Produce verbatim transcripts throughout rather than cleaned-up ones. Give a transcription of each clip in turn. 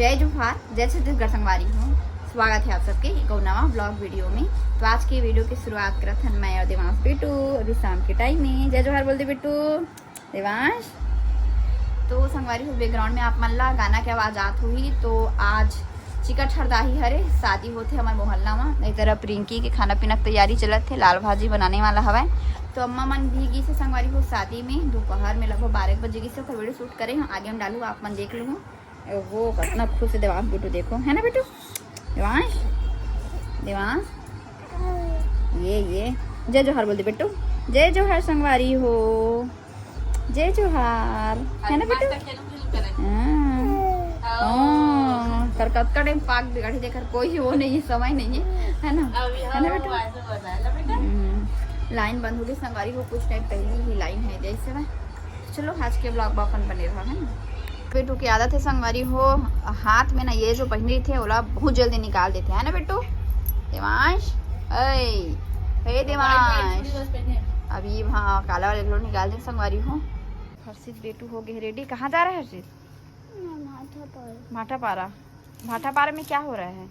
जय जोहार, जय छत्तीसगढ़ संगवारी हो। स्वागत है आप सबके एक और नवा ब्लॉग वीडियो में। तो आज के वीडियो की शुरुआत करत हन मैं और देवांश बिट्टू। अभी शाम के टाइम में जय जोहार बोल दे बिट्टू। देवांश। तो संगवारी हो, बैकग्राउंड में आप मन ला गाना के आवाज आत होही। तो आज चिकट हरदाही हरे, शादी होथे हमर मोहल्ला में। एक तरफ रिंकी के खाना पीना के तैयारी चलत हे, लाल भाजी बनाने वाला हवय। तो अम्मा मन भी गिस हे संगवारी हो शादी में, दोपहर में लगभग बारह बजे गिस हे, ओकर वीडियो शूट करे हूँ, आगे में डालू, आप मन देख लू। वो कितना खुश है देवांश बिट्टू, देखो, है ना बिट्टू? देवांश, देवांश, ये ये जय जोहार बोल दे बिट्टू। जय जोहार संगवारी हो, जय जोहार, है ना बिट्टू? हाँ। ओ, कर कतका टाइम पाक बिगड़ी, देकर कोई वो नहीं है, समय नहीं है, है ना? है ना बिट्टू? हम्म, लाइन बंद हो गई संगवारी हो, कुछ टाइम पहले ही लाइन है जैसे ना। चलो, आज के ब्लॉग में अपन बने रहो, है ना? बेटू की आदत है संगवारी हो, हाथ में ना ये जो पहनी थे, ओला बहुत जल्दी निकाल देते हैं ना बेटू। देवांश, ए, हे देवांश, अभी हाँ काला वाले लोग निकाल दे संगवारी हो। हर्षित बेटू हो गए रेडी। कहाँ जा रहा है हर्षित? भाटापारा। भाटापारा में क्या हो रहा है?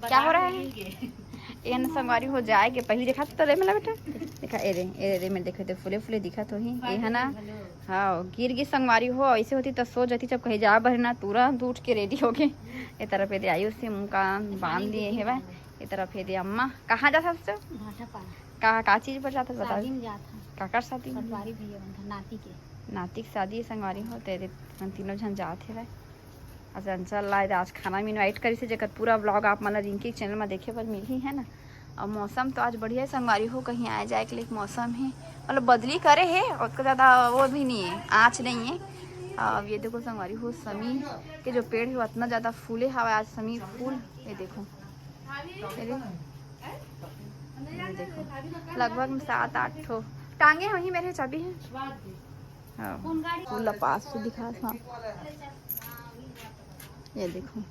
क्या हो रहा है? ये ना संगवारी हो जाए के पहले दिखा तो रे मेला बेटा, दिखा, ए रे, ए रे, मैं देखे तो फूले फूले दिखा तो ही, ये है ना? हाँ, गिर गिस संगवारी हो, ऐसे होती तो सो जाती, जब कहीं जा भरे ना, तुरंत उठ के रेडी हो गए। ये तरफ ये दे आयुष से मुंह कान बांध लिए है भाई। ये तरफ ये दे अम्मा, कहाँ जा सकते हो? भाटापारा। का, का चीज पर जाता बता? शादी में जाता। काकर शादी में? पटवारी भैया बन नाती के। नाती के शादी है संगवारी हो, तेरे हम तीनों झन जात है भाई। अच्छा, चंचल ला आज खाना में इनवाइट करिस हे, जेकर पूरा ब्लॉग आप मन ला रिंकी के चैनल में देखे बर मिलही, है ना? और मौसम तो आज बढ़िया है संगवारी हो, कहीं आए जाए के लिए मौसम है, मतलब बदली करे है, उतना ज़्यादा वो भी नहीं है, आँच नहीं है। अब ये देखो संगवारी हो, समी के जो पेड़ है, वो इतना ज़्यादा फूले हवा आज, समी फूल। ये देखो, ये देखो, ये देखो, लगभग सात आठ ठो टांगे वहीं मेरे चाबी है। हाँ, फूल ला पास से दिखा था। ये देखो,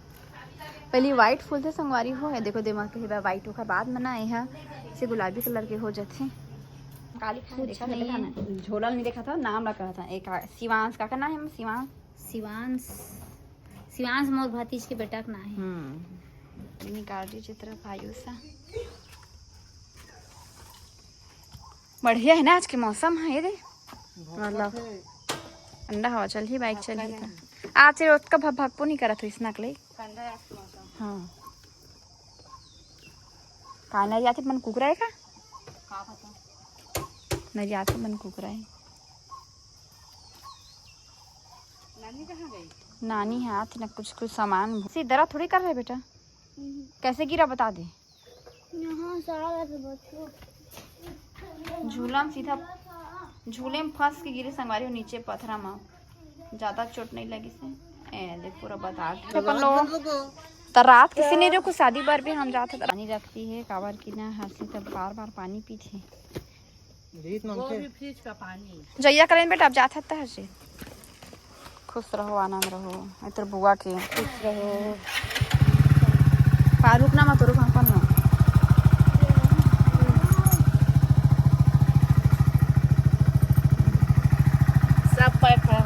पहली व्हाइट फूल थे संगवारी हो, ये देखो दिमाग के हेबा व्हाइट ओकर बाद में ना, ये से गुलाबी कलर के हो जाथे। काली फूल कुछ देखा था, नहीं। देखा ना, झोला नहीं देखा था, नाम रखा था एक आ-, शिवांश, का, का नाम है शिवांश? शिवांश, शिवांश मोर भतीज के बेटा का नाम है। हम्म, निकाल दीजिए तरफ आयुषा। बढ़िया है ना आज के मौसम है, ये दे मतलब ठंडा हवा चलही, बाइक चलही था। आज ये ओतका भक भकपो नहीं करत हो इसना के लिए। हाँ, का नरियात मन कुकरा है का? नरियात मन कुकरा है। नानी हाथ न कुछ कुछ सामान से दरा थोड़ी कर रहे बेटा। कैसे गिरा बता दे। यहाँ सारा तो बच्चों झूला में सीधा, झूले में फंस के गिरे संगवारी हो नीचे पथरा में। ज्यादा चोट नहीं लगी से। ए, देख पूरा बता के अपन लोग। तो रात किसी नहीं रुको, शादी बर भी हम जाते तो रानी रखती है, काबर की ना हंसी तब बार बार पानी पीते। रीत वो मंगते। भी फ्रिज का पानी। जइया करें बेटा, अब जात हत्ता हसी। खुश रहो, आनंद रहो। ए तोर बुआ के। खुश रहो। पा रुकना मत, रुक, हम अपन ना। सब पैक कर।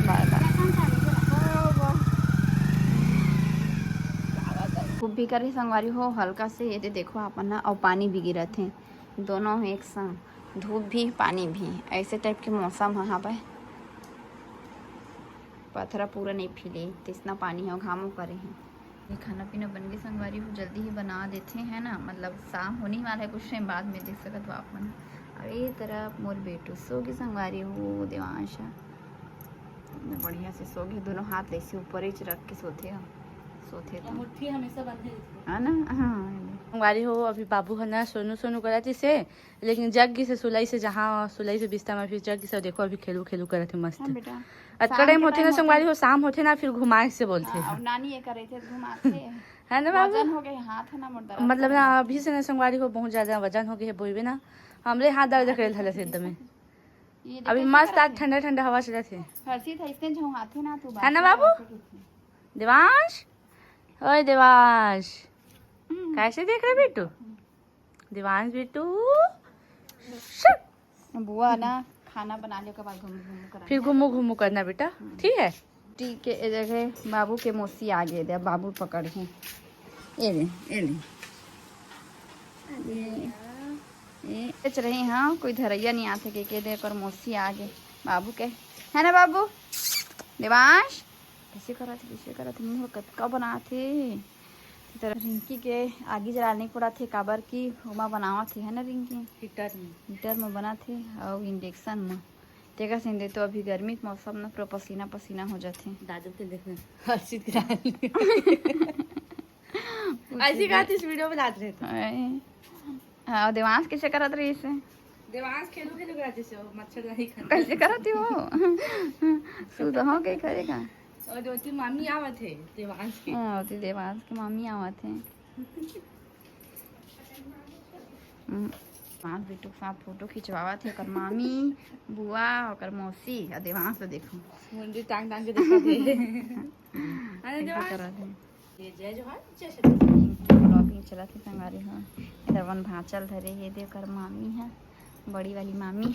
बाय बाय। खूब भी करे संगवारी हो, हल्का से ये दे देखो आप मन ह, अउ पानी भी गिरत हे, दोनों एक संग, धूप भी पानी भी, ऐसे टाइप के मौसम ह हवय। पथरा पूरा नहीं फैले, तइसना पानी ह, घामो करे हे। ये खाना पीना बन के संगवारी हो, जल्दी ही बना देथे, है ना, मतलब शाम होने ही वाला है, कुछ टाइम बाद में देख सकत हो आप मन। अब ये तरफ मोर बेटू सो के संगवारी हो, देवांश ह। बढ़िया से सो गे, दोनों हाथ ऐसे ऊपर ही रख के सोथे ह, सोथे तो। मुट्ठी हमेशा बंधे रहती है। है ना? हाँ। संगवारी हो, अभी बाबू ह ना सोनू सोनू करत से, लेकिन जग गिस हे सुलई से, जहाँ सुलई से बिस्तर में फिर जग गिस हे, देखो अभी खेलू खेलू करत हे मस्त। हाँ बेटा। अतका शाम टाइम के होथे ना टाइम संगवारी होथे। हो, शाम होथे ना फिर घुमाए से बोलथे। हाँ, और नानी ये करे थे घुमाथे। है ना बाबू? वजन हो गए हाथ है ना मोर दर्द मतलब करे ना ना। अभी से ना संगवारी हो बहुत ज्यादा वजन हो गए है बोलबे ना, हमरे हाथ दर्द करे धले से एकदम। ये देखो अभी ऐसे मस्त करत आज हे। ठंडा ठंडा हवा चलत हे। हर्षित है इसने जो हाथे ना तू है ना बात बाबू? करके देवांश, ओए देवांश, हम्म। कैसे देख रहे बेटू? देवांश बेटू, बुआ ना खाना बना ले, ओकर बाद घूम घूम कर फिर घूमू घूमू करना बेटा। ठीक है। ठीक है, ए जगह बाबू के मौसी आ गए दे, बाबू पकड़ है। ये दे, ये दे। ये, ये सोच रही हाँ, कोई धरैया नहीं आते के, के दे, ओकर मौसी आ गए बाबू के। है ना बाबू? देवांश, कैसे करत हे, कैसे करत हे, मुंह कतका बनात हे। त रिंकी के आगी जलाने पड़त हे, काबर कि ओमा बनावत हे, है ना रिंकी? हीटर में। हीटर में बनात हे, अउ इंडक्शन में। तेकर सेंदे तो अभी गर्मी के मौसम में पूरा पसीना पसीना हो जाथे। दादू के देखना, हर्षित के रानी। ऐसी बात इस वीडियो में डाल रहे थे। अरे। हाँ, देवांश कैसे करत रहिस हे? देवांश खेलू खेलू करत जैसे वो मच्छरदानी खन कैसे करत हे वो? सुत हो के करेगा। और ओती मामी आवत हे देवांश के। हाँ, ओती देवांश के मामी आवत हे। हम्म, देवांश बिट्टू के साथ फोटो खिंचवावत हे, ओकर मामी, बुआ, ओकर मौसी, आ देवांश तो देखो। मुंडी टांग टांग के देखत हे। अरे कैसे देवांश। करत हे? ये जय जोहार, जय छत्तीसगढ़। Vlogging चलत हे संगवारी हो। इधर वन भांचल धरे हे, दे ओकर मामी है, बड़ी वाली मामी।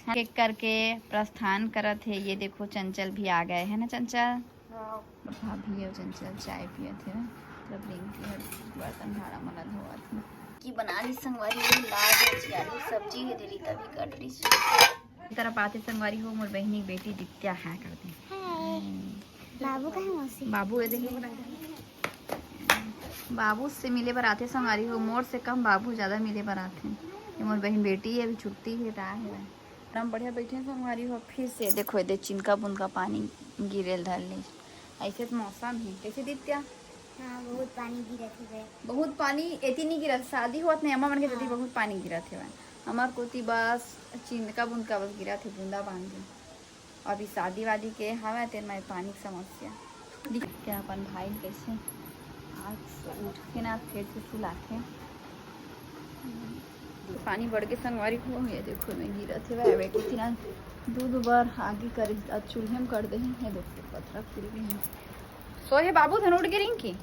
केक करके प्रस्थान करत हे। ये देखो चंचल भी आ गए है ना, चंचल? हाँ। भाभी और चंचल चाय पियत हे। तब रिंकी हर बर्तन भाड़ा मन ला धोवत हे। की बना ली संगवारी हो, लाल मिर्ची आलू सब्जी हे, दिली तभी कट रही। तरफ आते संगवारी हो, मोर बहिनी के बेटी दित्या है कर दी। बाबू कहाँ मौसी? बाबू ए दे। बाबू से मिले बर आथे संगवारी हो, मोर से कम बाबू ज्यादा मिले बर आथे। ये मोर बहिन बेटी है, अभी छुट्टी है, ता है। एकदम बढ़िया बैठे हैं संगवारी हो। फिर से देखो, ये दे चिनका बुनका पानी गिरेल धर ले। ऐसे तो मौसम है, कैसे दित्या? हाँ, बहुत पानी गिरत हे बे। बहुत पानी एती नहीं गिरत, शादी होत नहीं, अम्मा मन के जल्दी हाँ। बहुत पानी गिरत हे। हमार कोती बस चिनका बुनका बस गिरत हे, बूंदा बांध के। अभी शादी वादी के हवय, तेन में पानी के समस्या। दिख के अपन भाई कैसे आज उठ के ना फिर से फुलाथे। पानी बढ़ के संगवारी हो, ये देखो, मैं गिरत हे, वह बेटी ना दूध बर आगी कर, आज चूल्हे में कर दे हैं। ये देखो, पथरा खुल गए हैं। सोहे बाबू धन उठ गे रिंकी। ये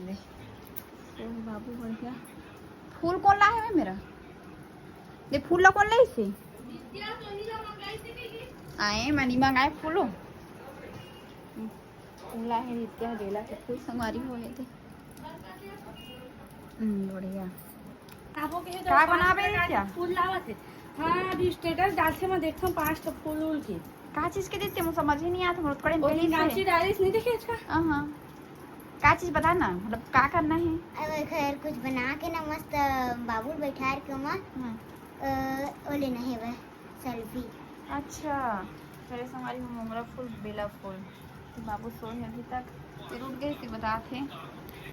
दे। सोहे बाबू बढ़िया। फूल कौन ला है मेरा? दे फूल ला कौन लाई से? आए, मनी मंगाए फूलो। फूल ला है नित्या, बेला के फूल संगवारी हो है दे। हम्म, बढ़िया। का बनाबे नित्या? फूल लावत हे। हाँ, अभी status डालथे, मैं देखथंव पाँच ठो फूल उल के। का चीज के देते, मुझे समझ ही नहीं आता, मुझे थोड़े ओही पहले से। नाची डालिस नहीं देखे इसका? हाँ, हाँ। का चीज बता ना, मतलब का करना है? अरे खैर, कुछ बना के ना मस्त बाबू बैठार के ओमा, हाँ। अ, ओ लेना है वह selfie। अच्छा, चले संगवारी हो, मोंगरा फूल, बेला फूल। तो बाबू सोए हैं अभी तक, फिर उठ गए, फिर बताते हैं।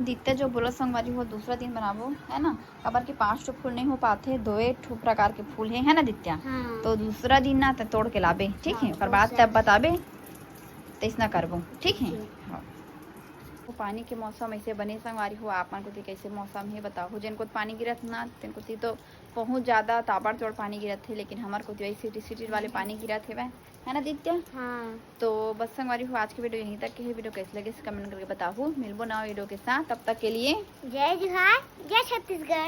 दित्या जो बोला संगवारी हो, दूसरा दिन बनाबो, है ना? काबर कि पांच ठो फूल नहीं हो पाते, दोए ठो प्रकार के फूल है, है ना दित्या? हाँ। तो दूसरा दिन ना त तोड़ के लाबे, ठीक है? हाँ, ओकर बाद तब बताबे, तैसना करबो, ठीक है? ठीक। हाँ। वो पानी के मौसम ऐसे बने संगवारी हो, आप मन कोती कैसे मौसम है बताओ। जेन कोती पानी गिरत ना, तेन कोती तो बहुत ज्यादा ताबड़तोड़ पानी गिरत हे, लेकिन हमर कोती वही सिटी सिटी वाले पानी गिरत हेवय, है ना दित्या? हाँ। तो बस संगवारी हो, आज के वीडियो यहीं तक के है। वीडियो कैसे लगे, comment करके बताओ। मिलबो नवा वीडियो के साथ, तब तक के लिए जय जोहार, जय छत्तीसगढ़।